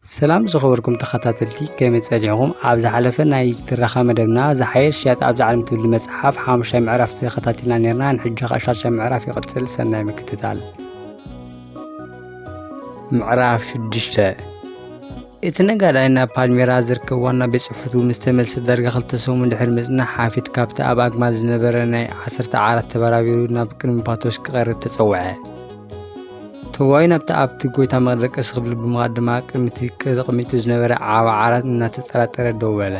ሰላም ዝኸበርኩም ተኸታተልቲ፣ ከመይ ጸኒሕኩም? ኣብ ዝሓለፈ ናይ ትረኻ መደብና፣ ዝሓየሽ ሽያጥ ኣብዚ ዓለም ትብል መጽሓፍ ሓሙሻይ ምዕራፍ ተኸታቲልና ነርና። ንሕጂ ኸኣ ሻድሻይ ምዕራፍ ይቕጽል። ሰናይ ምክትታል። ምዕራፍ ሽዱሽተ። እቲ ነጋዳይ ናብ ፓልሜራ ዝርከብ ዋና ቤት ጽሕፈቱ ምስ ተመልሰ፣ ዳርጋ ክልተ ሰሙን ድሕሪ ምጽናሕ፣ ሓፊድ ካብቲ ኣብ ኣግማድ ዝነበረ ናይ ዓሰርተ ዓራት ተበራቢሩ ናብ ቅድሚ ፓትሮስ ክቐርብ ተጸውዐ። ተዋይ ናብቲ ኣብቲ ጎይታ መደቀሲ ክብል ብምኻድ ድማ፣ ቅድሚ እቲ ተቐሚጡ ዝነበረ ዓቢ ዓራት እናተጠራጠረ ደው በለ።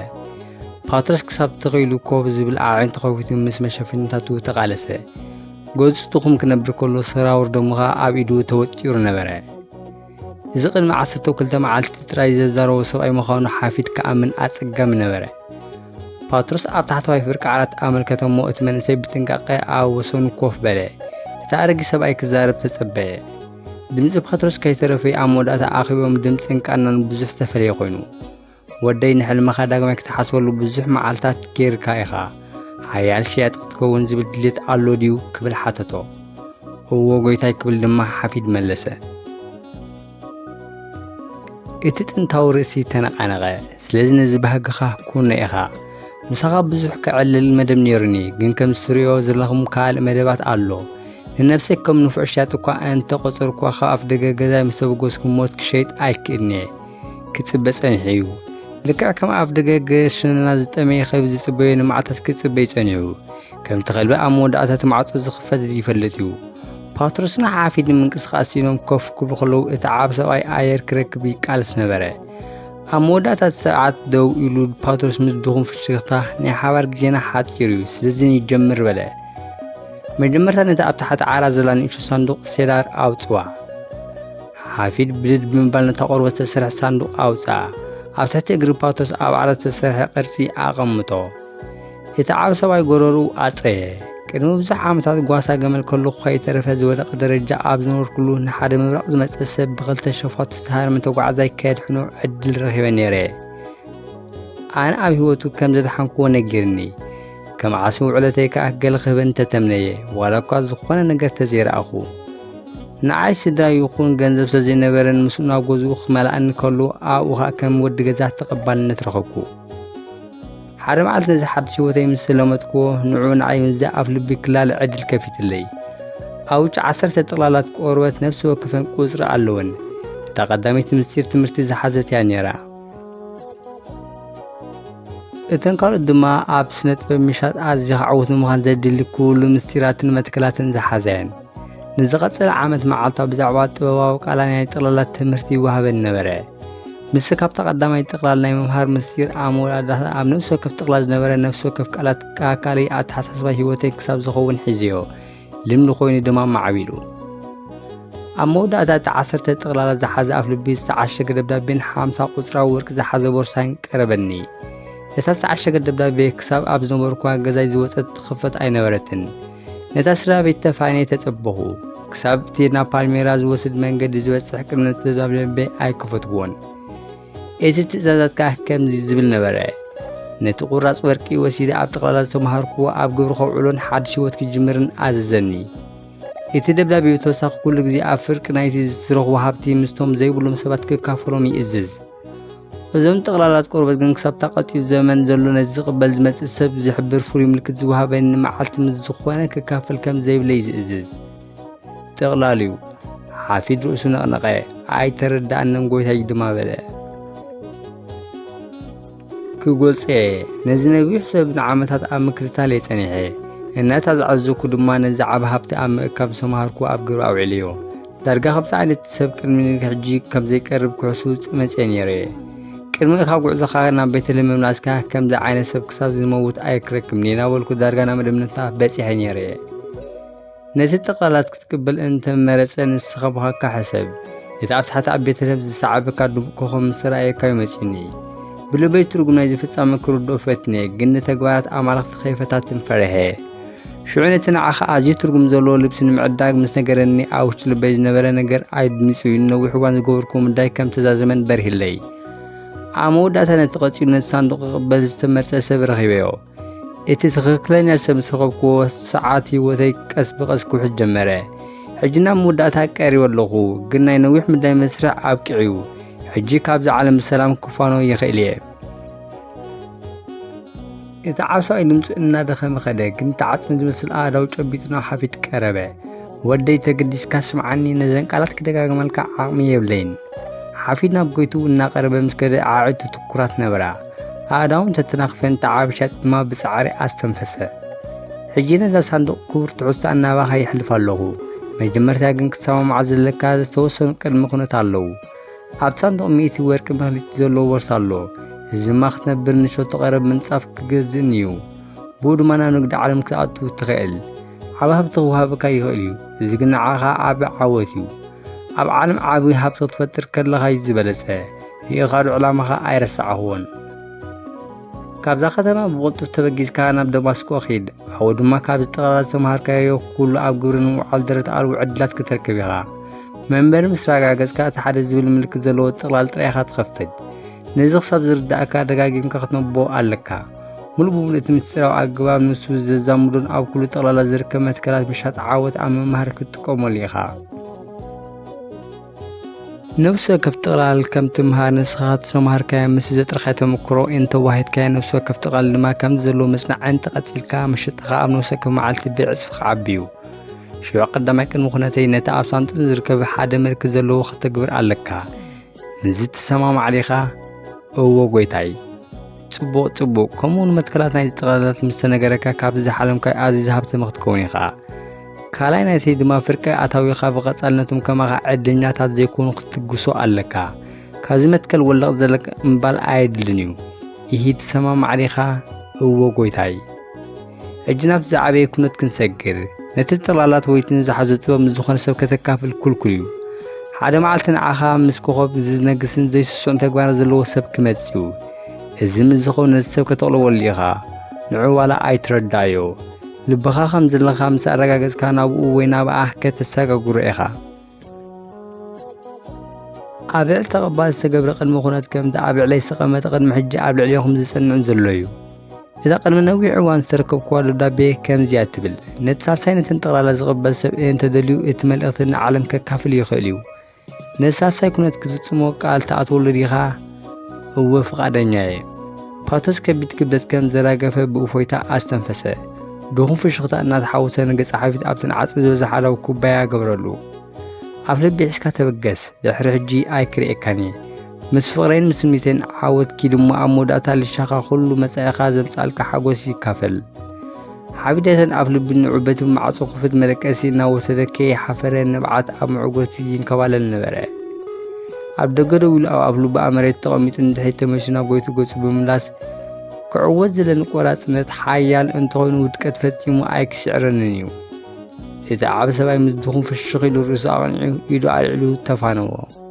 ፓትሮስ ክሳብ ተኺሉ ኮፍ ዝብል ኣዒንቱ ከፊቱ ምስ መሸፈኒታቱ ተቓለሰ። ገጹ ድኹም ክነብር ከሎ፣ ሰራውር ደሙ ኸኣ ኣብ ኢዱ ተወጢሩ ነበረ። እዚ ቅድሚ ዓሰርተ ክልተ መዓልቲ ጥራይ ዘዛረቦ ሰብኣይ ምዃኑ ሓፊድ ክኣምን ኣጸጋሚ ነበረ። ፓትሮስ ኣብ ታሕተዋይ ፍርቂ ዓራት ኣመልከተ እሞ፣ እቲ መንእሰይ ብጥንቃቐ ኣብ ወሰኑ ኮፍ በለ። እቲ ኣረጊት ሰብኣይ ክዛረብ ተጸበየ። ድምጺ ፓትሮስ ከይተረፈ፣ ኣብ መወዳእታ ኣኺቦም ድምጽን ቃናን ብዙሕ ዝተፈለየ ኮይኑ። "ወደይ፣ ንሕልምኻ ዳግማይ ክትሓስበሉ ብዙሕ መዓልታት ጌርካ ኢኻ። ሓያል ሸያጢ ክትከውን ዝብል ድሌት ኣሎ ድዩ?" ክብል ሓተቶ። "እዎ ጎይታይ" ክብል ድማ ሓፊድ መለሰ። እቲ ጥንታዊ ርእሲ ተነቓነቐ። "ስለዚ ነዚ ባህግኻ ኩኖ ኢኻ። ምሳኻ ብዙሕ ከዕልል መደብ ነይሩኒ፣ ግን ከም ዝትርእዮ ዘለኹም ካልእ መደባት ኣሎ። ንነብሰይ ከም ንፉዕ ሸያጢ እኳ እንተ ቖጸርኩዋ፣ ካብ ኣፍ ደገ ገዛይ ምስ ተበገስኩ ሞት ክሸይጥ ኣይክእልን እየ። ክጽበ ጸኒሑ እዩ። ልክዕ ከም ኣፍ ደገ ገሽና ዝጠመየ ከብዚ ዝጽበዮ ንመዓልታት ክጽበ እዩ ጸኒሑ። ከምቲ ከልቢ ኣብ መወዳእታ እቲ ማዕጾ ዝኽፈት ዘይፈልጥ እዩ። ፓትሮስን ሓፊድን ምንቅስቓስ ስኢኖም ኮፍ ክብሉ ከለዉ፣ እቲ ዓቢ ሰብኣይ ኣየር ክረክብ ይቃለስ ነበረ። ኣብ መወዳእታ እቲ ሰዓት ደው ኢሉ ፓትሮስ ምስ ድኹም ፍሽኽታ፣ "ናይ ሓባር ግዜና ሓጺር እዩ፣ ስለዚ ንጀምር" በለ። መጀመርታ ነታ ኣብ ታሕቲ ዓራት ዘላ ንእሽቶ ሳንዱቕ ሴዳር ኣውጽዋ። ሓፊድ ብድድ ብምባል ነታ ቆርበት ዝተሰርሐ ሳንዱቕ ኣውጽኣ። ኣብ ትሕቲ እግሪ ፓትሮስ ኣብ ዓራት ዝተሰርሐ ቅርጺ ኣቐምጦ። እቲ ዓቢ ሰብኣይ ጎረርኡ ኣጽረየ። ቅድሚ ብዙሕ ዓመታት ጓሳ ገመል ከሎ ከይተረፈ ዝወደቐ ደረጃ ኣብ ዝነበርኩሉ፣ ንሓደ ምብራቕ ዝመጸ ሰብ ብኽልተ ሸፋቱ ዝተሃርመ ተጓዓዛይ ከድሕኖ ዕድል ረኺበ ነይረ። ኣነ ኣብ ህይወቱ ከም ዘድሓንክዎ ነጊርኒ። ከም ዓስቢ ውዕለተይ ከኣ ገለ ክህበኒ ተተምነየ፣ ዋላ እኳ ዝኾነ ነገር ተዘይረኣኹ። ንዓይ ስድራ ይኹን ገንዘብ ስለ ዘይነበረን፣ ምስ ናጎዝኡ ክመልኣኒ ከሎ፣ ኣብኡ ኸኣ ከም ወዲ ገዛ ተቐባልነት ረኸብኩ። ሓደ መዓልቲ ነዚ ሓድሽ ህይወተይ ምስ ለመድክዎ፣ ንዕኡ ንዓይ ምስዚ ኣፍ ልቢ ክላለ ዕድል ከፊትለይ። ኣብ ውጭ ዓሰርተ ጥቕላላት ቆርበት ነፍሲ ወከፈን ቁጽሪ ኣለወን። እታ ቀዳመይቲ ምስጢር ትምህርቲ ዝሓዘት እያ ነይራ። እተን ካልኦት ድማ ኣብ ስነ ጥበብ ምሻጥ ኣዝኻ ዕዉት ንምዃን ዘድሊ ኩሉ ምስጢራትን መትከላትን ዝሓዘ እየን። ንዝቐጸለ ዓመት መዓልታዊ ብዛዕባ ጥበባዊ ቃላይ ናይ ጥቕላላት ትምህርቲ ይወሃበኒ ነበረ። ምስዚ ካብታ ቀዳማይ ጥቕላል ናይ ምምሃር ምስጢር ኣብ መወዳእታ ኣብ ነፍሲ ወከፍ ጥቕላል ዝነበረ ነፍሲ ወከፍ ቃላት ኣካለይ ኣተሓሳስባ ህይወተይ ክሳብ ዝኸውን ሒዘዮ። ልምዲ ኮይኑ ድማ ማዕቢሉ። ኣብ መወዳእታ እቲ ዓሰርተ ጥቕላላት ዝሓዘ ኣፍ ልቢ ዝተዓሸገ ደብዳቤን ሓምሳ ቁጽራዊ ወርቂ ዝሓዘ ቦርሳን ቀረበኒ። እታ ዝተዓሸገት ደብዳቤ ክሳብ ኣብ ዝነበርኩዋ ገዛይ ዝወጸት ትኽፈት ኣይነበረትን። ነታ ስድራ ቤት ተፋንየ ተጸበኹ። ክሳብ እቲ ናብ ፓልሜራ ዝወስድ መንገዲ ዝበጽሕ ቅድሚ ነቲ ደብዳቤ ኣይከፈትኩዎን። እቲ ትእዛዛት ከኣ ከምዚ ዝብል ነበረ። ነቲ ቁራጽ ወርቂ ወሲደ ኣብ ጠቕላላ ዝተመሃርኩዎ ኣብ ግብሪ ከውዕሎን ሓድሽ ህይወት ክጅምርን ኣዘዘኒ። እቲ ደብዳቤ ብተወሳኺ ኩሉ ግዜ ኣብ ፍርቂ ናይቲ ዝረኽቦ ሃብቲ ምስቶም ዘይብሎም ሰባት ክካፈሎም ይእዝዝ። እዞም ጠቕላላት ቆርበት ግን ክሳብ እታ ቀጺሉ ዘመን ዘሎ ነዚ ዝቕበል ዝመጽእ ሰብ ዝሕብር ፍሉይ ምልክት ዝወሃበኒ መዓልቲ ምስ ዝኾነ ክካፈል ከም ዘይብለይ ዝእዝዝ። ጥቕላል እዩ። ሓፊድ ርእሱ ነቕነቐ። "ኣይተረድኣንን ጎይታይ" ድማ በለ። ክገልጾ እየ። ነዚ ነዊሕ ሰብ ንዓመታት ኣብ ምክትታል እየ ጸኒሐ። እናተዓዘዝኩ ድማ ነዚ ዓቢ ሃብቲ ኣብ ምእካብ ዝተመሃርኩ ኣብ ግብሪ ኣውዒለዮ። ዳርጋ ከምዚ ዓይነት ሰብ ቅድሚ ሕጂ ከም ዘይቀርብ ክሕሱ መጽየ ነይረ እየ። ቅድሚ እካ ጉዕዞኻ ናብ ቤተልሔም ምምላስካ ከምዚ ዓይነት ሰብ ክሳብ ዝመውት ኣይክረክብን እየ እናበልኩ ዳርጋ ናብ መደምደምታ በጺሐ ነይረ እየ። ነቲ ጥቕላላት ክትቅበል እንተ መረጸ፣ ንስኻ ብኻካ ሕሰብ። እቲ ኣብ ታሕቲ ኣብ ቤተልሔም ዝሰዓበካ ድሙቕ ኮኾብ ምስ ረኣየካ እዩ መጺኡኒ። ብልበይ ትርጉም ናይዚ ፍጻመ ክርድኦ ፈቲነ፣ ግን ንተግባራት ኣማልኽቲ ከይፈታትን ፈሪሐ። ሽዑ ነቲ ንዓኻ ኣዝዩ ትርጉም ዘለዎ ልብሲ ንምዕዳግ ምስ ነገረኒ፣ ኣብ ውሽጢ ልበይ ዝነበረ ነገር ኣድሚጹ፣ ንነዊሕ እዋን ዝገበርኩዎ ምድላይ ከም ተዛዘመን በሪህለይ። ኣብ መወዳእታ ነቲ ቀጺሉ ነቲ ሳንዱቕ ክቕበል ዝተመርጸ ሰብ ረኺበዮ። እቲ ትኽክለኛ ሰብ ምስ ረኸብክዎ፣ ሰዓት ህይወተይ ቀስ ብቐስ ክውሕድ ጀመረ። ሕጂ ናብ መወዳእታ ቀሪበ ኣለኹ፣ ግን ናይ ነዊሕ ምድላይ መስርሕ ኣብቂዑ እዩ። ሕጂ ካብዚ ዓለም ብሰላም ክፋኖ ይኽእል እየ። እቲ ዓብ ሰብኣይ ድምፁ እናደኸመ ኸደ፣ ግን እቲ ዓፅሚ ዝመስል ኣእዳው ጨቢጡ ናብ ሓፊት ቀረበ። "ወደይ፣ ተገዲስካ ስምዓኒ፣ ነዘን ቃላት ክደጋግመልካ ዓቕሚ የብለይን።" ሓፊት ናብ ጎይትኡ እናቐረበ ምስ ከደ፣ ኣዒንቱ ትኩራት ነበራ። ኣእዳውን ተተናኽፈን፣ እቲ ዓቢ ሻጥ ድማ ብጻዕሪ ኣስተንፈሰ። "ሕጂ ነዛ ሳንዱቕ ክቡር ትሕዝቶኣ ናባኻ የሕልፋ ኣለኹ። መጀመርታ ግን ክትሰማማዕ ዘለካ ዝተወሰኑ ቅድመ ኩነት ኣለዉ። ኣብ ሳንዱቕ ሚእቲ ወርቂ መኽሊት ዘለዎ ቦርሳ ኣሎ። እዚ ድማ ክትነብር ንሸቶ ቀረብ ምንጻፍ ክገዝእን እዩ። ብኡ ድማ ናብ ንግዲ ዓለም ክትኣቱ ትኽእል። ዓቢ ሃብቲ ክወሃበካ ይኽእል እዩ። እዚ ግን ንዓኻ ዓቢ ዓወት እዩ። ኣብ ዓለም ዓቢ ሃብቲ ክትፈጥር ከለኻ እዩ ዝበለጸ። ርኢኻዶ ዕላማኻ ኣይረሳዕኽዎን።" ካብዛ ከተማ ብቕልጡፍ ተበጊስካ ናብ ደማስቆ ኺድ። ኣብኡ ድማ ካብዚ ጠቕላላ ዝተምሃርካዮ ኩሉ ኣብ ግብሪ ንምውዓል ደረት ኣልቦ ዕድላት ክትረክብ ኢኻ። መንበሪ ምስ ረጋገጽካ፣ እቲ ሓደ ዝብል ምልክት ዘለዎ ጥቕላል ጥራይ ኢኻ ትኸፍት። ነዚ ክሳብ ዝርዳእካ፣ ደጋጊምካ ክትነቦ ኣለካ። ሙሉእ ብሙሉእ እቲ ምስጢራዊ ኣገባብ፣ ንሱ ዘዛምዶን ኣብ ኩሉ ጠቕላላ ዝርከብ መትከላት ምሻጥ ዓወት ኣብ ምምሃር ክትጥቀመሉ ኢኻ። ነብሲ ወከፍ ጥቕላል ከም ትምሃር፣ ንስኻ ዝተማሃርካዮ ምስ ዘጥረኻዮ ተመክሮ እንተዋሂድካዮ፣ ነብሲ ወከፍ ጥቕላል ድማ ከምዚ ዘለዎ መጽናዕቲ ቀጺልካ፣ መሸጣኻ ኣብ ነብሲ ወከፍ መዓልቲ ብዕጽፊ ክዓቢ እዩ። ሽዑ ቀዳማይ ቅድሚ ኩነተይ፣ ነቲ ኣብ ሳንጡቕ ዝርከብ ሓደ ምልክት ዘለዎ ከተግብር ኣለካ። ነዚ ትሰማማዕ ዲኻ? እወ ጎይታይ። ጽቡቕ፣ ጽቡቕ። ከምኡ እውን መትከላት ናይቲ ጠቕላላት ምስ ተነገረካ፣ ካብቲ ዝሓለምካዮ ኣዝዩ ዝሃብተመ ክትከውን ኢኻ። ካልኣይ ናይቲ ድማ ፍርቂ ኣታዊኻ ብቐጻልነቶም ከማኻ ዕድለኛታት ዘይኮኑ ክትትግሶ ኣለካ። ካብዚ መትከል ወለቕ ዘለካ ምባል ኣየድልን እዩ። ኢሂ፣ ትሰማማዕ ዲኻ? እወ ጎይታይ። ሕጂ ናብቲ ዝዓበየ ኩነት ክንሰግር። ነቲ ጠቕላላት ወይትን ዝሓዞ ጥበብ ምስ ዝኾነ ሰብ ከተካፍል ክልኩል እዩ። ሓደ መዓልቲ ንዓኻ ምስ ኮኸብ ዝነግስን ዘይስሱዕን ተግባራት ዘለዎ ሰብ ክመጽእ እዩ። እዚ ምስ ዝኸውን ነቲ ሰብ ከተቕልበሉ ኢኻ። ንዑ ዋላ ኣይትረዳዮ። ልብኻ ከም ዘለኻ ምስ ኣረጋገጽካ ናብኡ ወይ ናብኣ ከተሰጋግሮ ኢኻ። ኣብ ልዕሊ ተቐባል ዝተገብረ ቅድመ ኩነት ከምቲ ኣብ ልዕለይ ዝተቐመጠ ቅድሚ ሕጂ ኣብ ልዕሌኹም ዝጸንዕን ዘሎ እዩ። እዛ ቅድሚ ነዊሕ እዋን ዝተረከብክዋ ደብዳቤ ከምዚኣ ትብል። ነቲ ሳልሳይ ነተን ጠቕላላ ዝቕበል ሰብ እንተደልዩ እቲ መልእኽቲ ንዓለም ከካፍል ይኽእል እዩ። ነቲ ሳልሳይ ኩነት ክትፍጽሞ ቃል ትኣትወሉ ዲኻ? እወ፣ ፍቓደኛ እየ። ፓቶስ ከቢድ ክብደት ከም ዘራገፈ ብእፎይታ ኣስተንፈሰ። ድኹም ፍሽኽታ እናተሓወሰ ንገጸ ሓፊት ኣብተን ዓጽሚ ዝበዝሓ ኣእዳው ኩባያ ገበረሉ። ኣብ ልቢ ሒዝካ ተበገስ፣ ድሕሪ ሕጂ ኣይክርእየካን እየ። ምስ ፍቕረይን ምስ ትምኒተይን ዓወትኪ ድማ ኣብ መወዳእታ ልሻኻ ኩሉ መጻኢኻ ዘምጽኣልካ ሓጎስ ይካፈል። ሓቢደተን ኣፍ ልቢ ንዑ በቲ ማዕጾ ክፉት መደቀሲ እናወሰደ ከይሓፈረ ንብዓት ኣብ መዕጎርቲ ይንከባለል ነበረ። ኣብ ደገ ደው ኢሉ ኣብ ኣፍ ልቡ ኣብ መሬት ተቐሚጡ ንድሕሪት ተመሊሱ ናብ ጎይቱ ገጹ ብምምላስ፣ ክዕወት ዘለኒ ቆራጽነት ሓያል እንተኾይኑ ውድቀት ፈጺሙ ኣይክስዕረንን እዩ። እቲ ዓቢ ሰብኣይ ምስ ድኹም ፍሽኽ ኢሉ ርእሱ ኣቕኒዑ ኢዱ ኣልዒሉ ተፋነዎ።